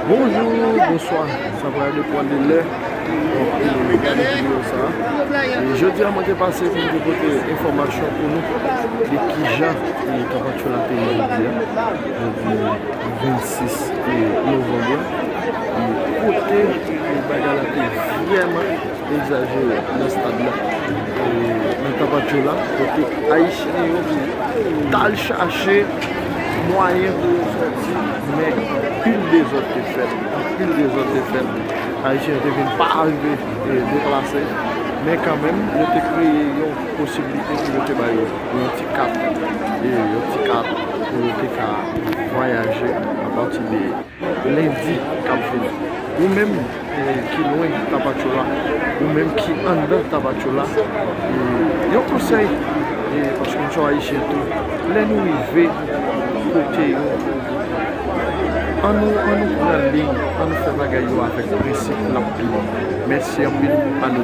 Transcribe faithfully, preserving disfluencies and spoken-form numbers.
Bonjou, bonswa, sa pral depann de lè w ap gade videyo sa a. E jodi a, mwen te pase pou m te pote enfòmasyon pou nou de kijan e Tapatchoula te ye jodi a, jodi vennsis e novanm la. E kote e bagay la te vrèman egzajere nan stad la. E nan Tapatchoula, kote Ayisyen yo t al chache mwayen pou yo sòti, men anpil dezòd te fèt, anpil dezòd te fèt. Ayisyen yo te vin pa rive e deplase, men kanmenm, yo te kreye yon posiblite pou yo te ba yo yon ti kat, e yon ti kat pou yo te ka vwayaje apati de lendi k ap vini. Ou menm e, ki lwen Tapatchoula, ou menm ki anndan Tapatchoula, e, yon konsèy, e, paske nou se Ayisyen tou, lè nou rive kote yo, ann nou, ann nou pran liy, ann nou fè bagay yo avèk prensip, l ap pi bon. Mèsi anpil, ann nou